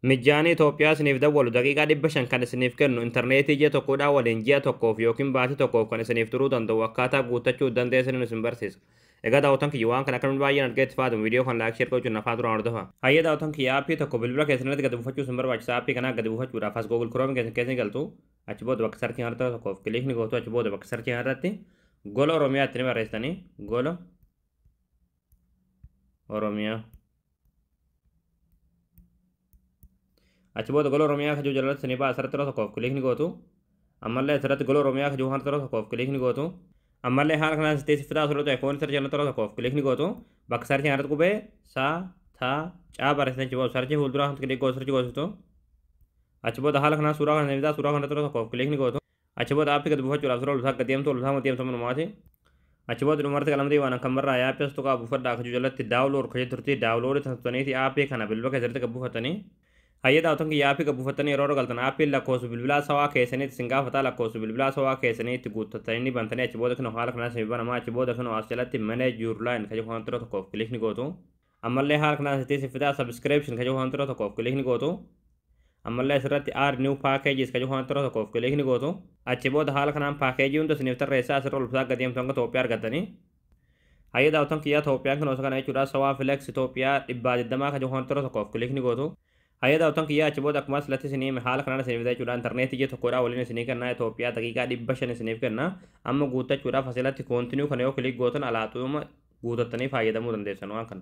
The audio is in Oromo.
Mijjaanii Itoophiyaa isiniif dawwalu, daqiiqaa 500 kan isiniif kennu, intarneetii ji'a tokkodhaa waliin ji'a tokkoof yookiin baatii tokkoof kan isiniif turuu danda'u akkaataa guuttachuu dandeessaniin isin barsiisa. Egaa daawwattoon kiyya, waan kana akkamitti baay'een argee itti fayyadamu, viidiyoo kan like, share gochuun nafaa duraan hordofa. Hayyee daawwattoon kiyya, aappii tokko bilbila keessan irratti gadi buufachuu isin barbaachisa. Aappii kanaa gadi buufachuudhaaf as Google Chrome keessan keessa galtu. Achi booda bakka searchii irratti tokkoof click ni gootu. Achi booda bakka searchii irratti Gola Oromiyaa itti ni barreessitanii, Gola Oromiyaa. Achi booda Gola Oromiyaa kajuu jalatti ni ba'a, asirratti yeroo tokkoof click ni gootu. Ammallee asirratti Gola Oromiyaa kajuu kana yeroo tokkoof click ni gootu. Ammallee haala kanaan sitti fitaa asirratti iPhone searchii irratti yeroo tokkoof click ni gootu. Bakka searchii irratti qubee sa ta caa barreessitan, achi booda searchii fuulduraa kan click gootu, searchii goositu. Achi booda haala kanaan suuraa kana fitaa, suuraa kana yeroo tokkoof click ni gootu. Achi booda aappii gadi buufachuudhaaf suuraa ol gadi deemtu, ol deemtu manumaati. Achi booda dhumarratti qalamtii waan kan barraa aappii as tuqaa buufadhaa kajuu jalatti download kajuu turtii, download taasisaniiti aappii kana bilbila keessatti gad buufatanii. Hayyee daawwattoon kiyya, aappii gad buufatanii yeroo galtan aappiin lakkoofsa bilbilaa sawaa keessaniitti isin gaafataa. Lakkoofsa bilbilaa sawaa keessanii itti guuttatanii ni bantanii. Achi booda kunoo haala kanaan isin banamaa. Achi booda kunoo as jalatti "Manage your line" kajuu kan ture tokkoof click ni gootu. Ammallee haala kanaan sitti fitaa, "Subscription" kajuu kan ture tokkoof click ni gootu. Ammallee asirratti "Add new packages" kajuu kan ture tokkoof click ni gootu. Achi booda haala kanaan paakeejii hunda isiniif tarreessaa, asirra ol bitaa gad deemtu hanga Itoophiyaa argattanii. Hayyee daawwattoon kiyyaa, Itoophiyaan kun osoo kana jechuudha, Sawaa Flex Itoophiyaa 120 kajuu kan ture tokkoof click ni gootu. Hayyee daawwattoon kiyyaa, achi booda akkuma asirratti isinii haala kanaan isiniif jechuudha, intarneetii ji'a tokkodhaa waliin isinii kenna, Itoophiyaa daqiiqaa 500 isiniif kenna. Amma guuttachuudhaaf asirratti "Continue" kana yoo click gootan alaaxuuma guutattanii fayyadamuu dandeessan waan kana.